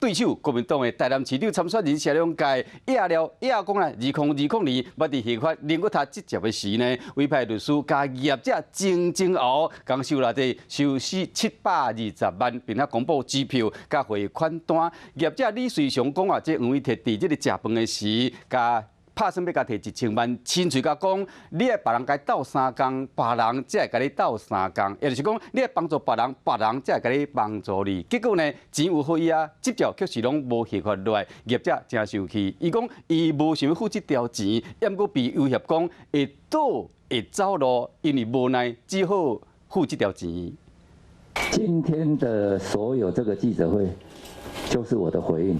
對手國民黨的台南市長參選人謝龍介壓了壓講啦，2020年捌佇核發龍骨塔執照的時呢，委派律師共業者曾正豪共收了這收四720萬，並且公布支票佮匯款單。業者李瑞祥講啊，這黃偉哲佇這個食飯的時，共拍算欲共提1000萬，親喙共講，你愛別人共你鬥相共，別人才會共你鬥相共，也就是講，你愛幫助別人，別人才會共你幫助你。結果呢，錢有予伊啊，執照卻是攏無核發落來，業者誠生氣，伊講伊無想欲付這條錢，猶閣被威脅講會倒會走路，因為無奈只好付這條錢。今天的所有這個記者會，就是我的回應。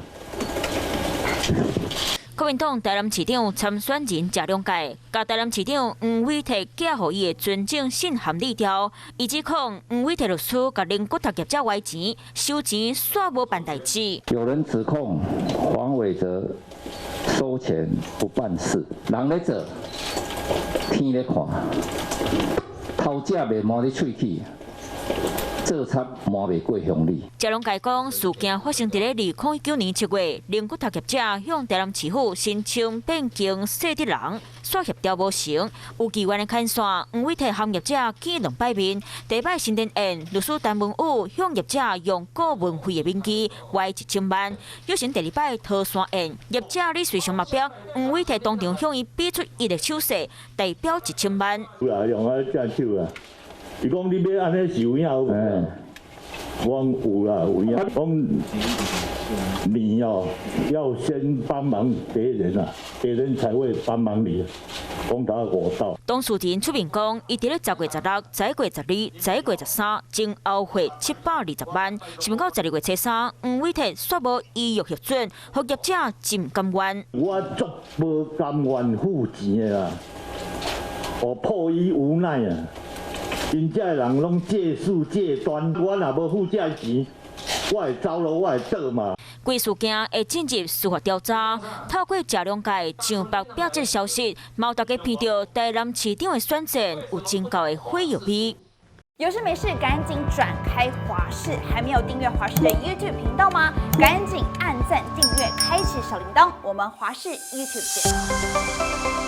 國民黨台南市長參選人謝龍介，共台南市長黃偉哲寄予伊的存證信函利調，伊指控黃偉哲律師共龍骨塔業者歪錢，收錢煞無辦代誌。有人指控黃偉哲收錢不辦事，人咧做，天咧看，頭食袂瞞咧喙齒。做賊瞞袂過鄉里。謝龍介講，事件發生佇咧2019年7月，龍骨塔業者向台南市府申請變更設置人，煞協調無成。有議員的牽線，黃偉哲和業者見兩擺面。第一擺新店宴，律師陳文宇向業者用顧問費的名義歪1000萬。約成第二擺桃山宴，業者李瑞祥目標，黃偉哲當場向伊比出一个手勢，代表一千萬。有啊，用啊這手啊。伊講你欲按呢是有影無？我講有啦，有影。講你哦，要先幫忙別人啊，別人才會幫忙你。講到我到。當事人出面講，伊佇咧10月16、11月12、11月13，前後匯720萬，想袂到12月初三，黃偉哲煞無依約核准，予業者真甘願。我足無甘願付錢的啦，我迫於無奈啊。𪜶遮的人攏借勢借端，我若無付這錢，我會走路，我會倒嘛。規事件會進入司法調查，透過謝龍介上北表這個消息，嘛大家鼻著台南市長的選戰有真厚的火藥味。有事沒事趕緊轉開華視，還沒有訂閱華視的 YouTube 頻道嗎？趕緊按讚、訂閱、開啟小鈴鐺，我們華視 YouTube 見。